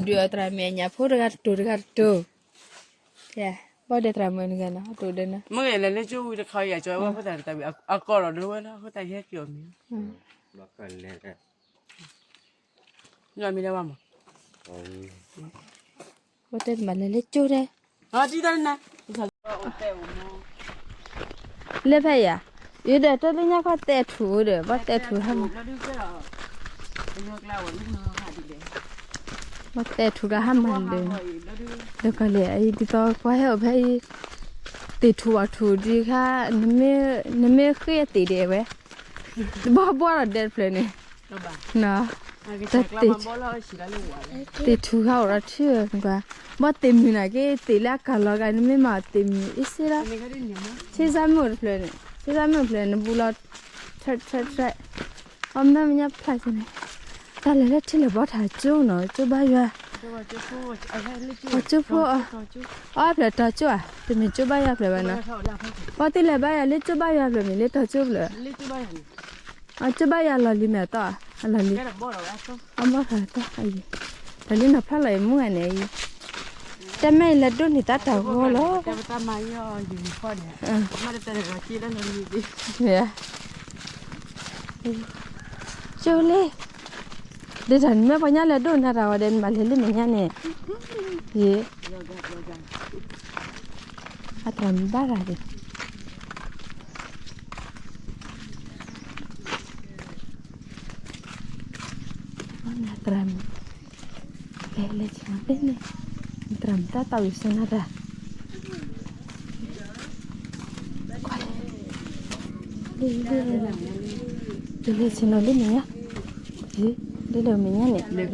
ဒုးအသရၣ်မုၣ်အညၣ်ဖိတဂၤတတိၤတဂၤတတိၤ, ဘၣ်ဒီးသရၣ်မုၣ်နဂၤနီၤ တိၤဒီးနီၤ, မ့ၢ်လဲၤလၢကၠိဝံၤတခါအံၤ အကၠီဝဲဖိသၣ်တတၢ်ဝံၤ အကီၢ်ဒီးဒိဝဲလီၤ အဃိသတးယဟဲက့ၤအီၤမံၤ, မ့ၢ်ဒၣ်ဘၣ်မး, ဘၣ်တဲတမၤလဲၤလၢကၠိတဲ လၢဖဲယၤ, ယဒီးတၢ်လၢညါခီတဲထူဒီး ဘၣ်တဲထူဟါမး, ဘၣ်တဲထူကဟါမးဒီး, ဒီးကလဲၤအံၤဒ်သိးပှၤဟဲအိၣ်ဖဲအံၤ, သ့ၣ်ထူၣ်ဘၣ်ထူၣ်ဒံးခါ, နမ့ၢ်ဃ့သ့ၣ်ဒဲးဝဲ, ဘၣ်ဘှီဒီးဒဲးတဖျၢၣ်န့ၣ်, တၢ်သ့ၣ် သ့ၣ်ထူၣ်ခါအိၣ်ဒီးထံၣ်, ဘၣ်သ့ၣ်မုာ်နာ်က့ သ့ၣ်လၢအကၤလီၤဂၤန့ၣ်မ့ၢ်မၤသ့ၣ်မုာ်အ့စ့လီၤ, ဆ့ဆါမုၣ်တဖျၢၣ်န့ၣ် ဆ့ဆါမုၣ်တဖျၢၣ်န့ၣ် နဘူးလီၤ, အီၣ်မ့ၢ်မ့ၢ်ညါဖျါစ့ၢ်န့ၣ်, တၢ်လဲၤလၢထံလၢာ်ဘီထၣ်ကၠိနီၤ ကၠိဘါယွၤ, ပှၤကၠိဖိ, အီၣ်ဖျၢၣ်တီၤကၠိဧါ တမ့ၢ်ကၠိဘါယွၤဖျၢၣ်ဘၣ်နီၤ, ပှၤသ့ၣ်လဲၤဘါယွၤလၢကၠိဘါယွၤဖျၢၣ်မ့ၢ်လၢတီၤကၠိဖျၢၣ် အကၠိဘါယွၤလီၢ်လံၤမ့ၢ်အသီ, အလီၢ်လံၤ, အဘီထီၣ်သီ, လီၢ်လံၤနီၤဖျါလီၤအံၤမူဂၤန့ၣ်အံၤ, တၢ်မ့ၢ်အံၤလဲၤဒိးန့ၢ်တၢ်တၢ်ဂီၤလီၤ, ကၠိလံ, ဒ်တၢ်နမ့ၢ်ပှၤညါလဲၤဒိးနၤတၢ်ဂီၤဒီးနမၤလဲၤလၢမဲာ်ညါန့ၣ်, ယ့ၣ်, အတၢ်မၤဘၣ်ရၤဒီး သရၣ်မုၣ်, လဲၤလဲၤဆ့ၣ်နီၤသ့န့ၣ်, သရၣ်မုၣ်တၢ်သးဝံၣ်စၢၤနၤတၢ်, လဲၤလဲၤဆ့ၣ်နီၤလၢမဲာ်ညါ, လၢလၢမဲာ်ညါန့ၣ်, လဲၤ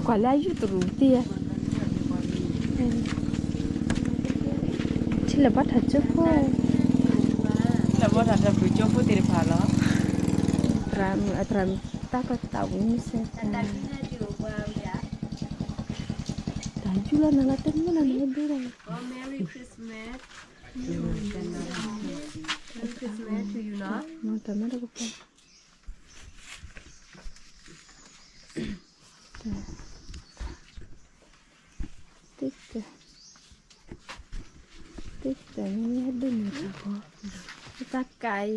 ကွၢ်လၢအယုၢ်တရူးသ့ဧါ ထံလၢာ်ဘီထၣ်ကၠိဖိ, ထံလၢာ်ဘီထၣ်တၢ်ဖုၣ်ကၠိဖိသ့ၣ်တဖၣ်လီၤ, သရၣ်မုၣ်အသရၣ်မုၣ်တၢ်ကသးဝံၣ်မ့ၢ်စၢၤ, တၢ်ယူၢ်လီၤနၤလီၤတမ့ၢ်လီၤနၤဒိလီၤ, Merry Christmas, Merry Christmas to you နီၤ, တၢ်မၤတကပၤ တံၢ်တံၢ် တံၢ်တံၢ် မ့ၢ်ဟဲဒိၣ်န့ၢ်တၢ်ဃီ, တၢ်ကး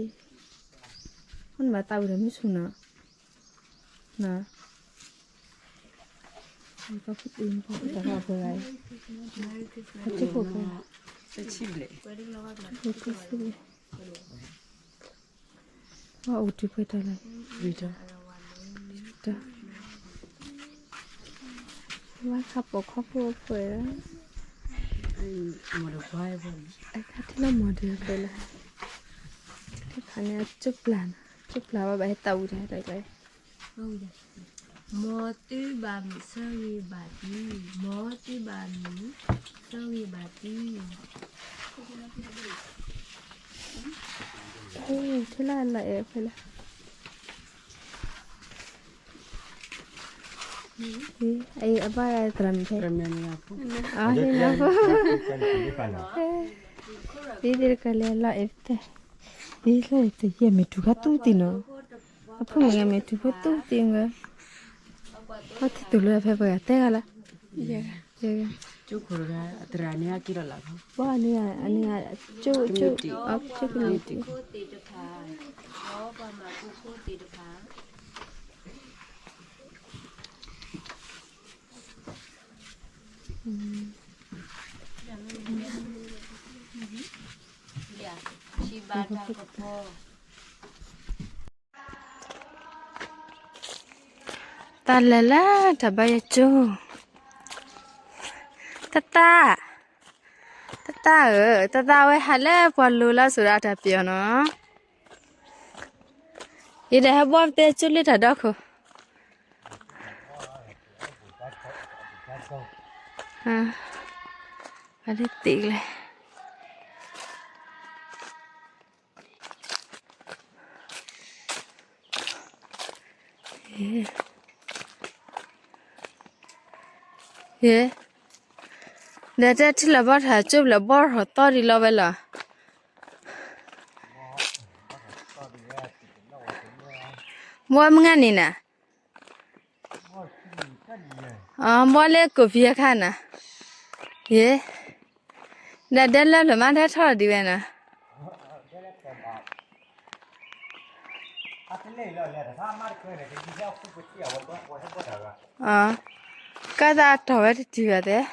အံၤ, အနဘၣ်သးဝံၣ်ဒီးမုၢ်ဆူၣ်နီၤ, နီၤ, တၢ်ဃီဖိတၢ်ဃီဖိဂၤအံၤ, အကၠိဖိဖိ, တဆံဘျဲၣ် တဆံဘျဲၣ် ဝဲအိၣ်တုၤပှဲၤတၢ်လဲၣ်, တၢ်, ဝဲခါပိာ်ခီဖိအဖှဲၣ်, အခါထံၣ်လီၤမီၢ်ဒၢဖဲလဲၣ်, တခါန့ၣ်အကၠိပျၢ်နီၤ, ကၠိပျၢ်ဝဲဘၣ်ဟဲသးဝံၣ်တၢ်တၢ်လဲၣ်, မ်သုဘၣ်မုာ်ဆၢဂ့ၤဘၣ်သု, မ်သုဘၣ်မုာ်ဆၢဂ့ၤဘၣ်သု, ထံၣ်လၢအလီၤအဲၣ်ဖဲလဲၣ် အံၤအဘၣ်သရၣ်မုၣ်ဖဲ, အန့ၣ်လီၤဖိ, ဒ်တကလဲၤလီၤအဲၣ်ဖဲ, ဒ်လီၤအဲၣ်ဖဲ ယဲၢ်မ့ၢ်တူၢ်ခါတူၢ်တံၢ်နီၤ, အဖိမုၣ်ဂၤမ့ၢ်တူၢ်ဖိတူၢ်တံၢ်ဝဲ, အထံၣ်တူၢ်လၢဖဲပှၤဂၤတဲဂၤလၢ, ယဲၢ်ဂၤ, ကၠိခိၣ်တဂၤ အသရၣ်န့ၣ်အက့ၤလီၤလၢ်ခီ, ဘၣ်န့ၣ်ဂၤ, အန့ၣ်ဂၤ, ကၠိ, ကၠိ, ကၠိကန့ၣ်တံၢ် တၢ်လဲၤလၢတၢ်ဘါယွၤကၠိ, တၢ်တၢ်, တၢ်တၢ်ဧၢ, တၢ်တၢ်ဝဲဟးလၢပှၤလိၤလၢစိၤဒီးအတၢ်ပျီနီၤ, ယဒၣ်ဟဲဘီပတဲကၠိလၢတၢ်ဒီခိၣ်, အလၢတ့ၢ်လဲၣ် ယဲၢ်, ဒီးတဲထံၣ်လၢာ်ဘီထၣ်ကၠိဖျၢၣ်ဘီထီၣ်သီဒံးလီၤဝဲလီၤ, ဘီမုၢ်ဂၤန့ၣ်နၤ, အ အဘီလၢကိးဖံအခါနၤ, ယဲ, ဒီးဒဲလၢဖျၢၣ်မး ဒဲထီၣ်ဒံးဝဲနၤ, ကဲသးတီၢ်ဝဲတတုၤဘၣ်သဲး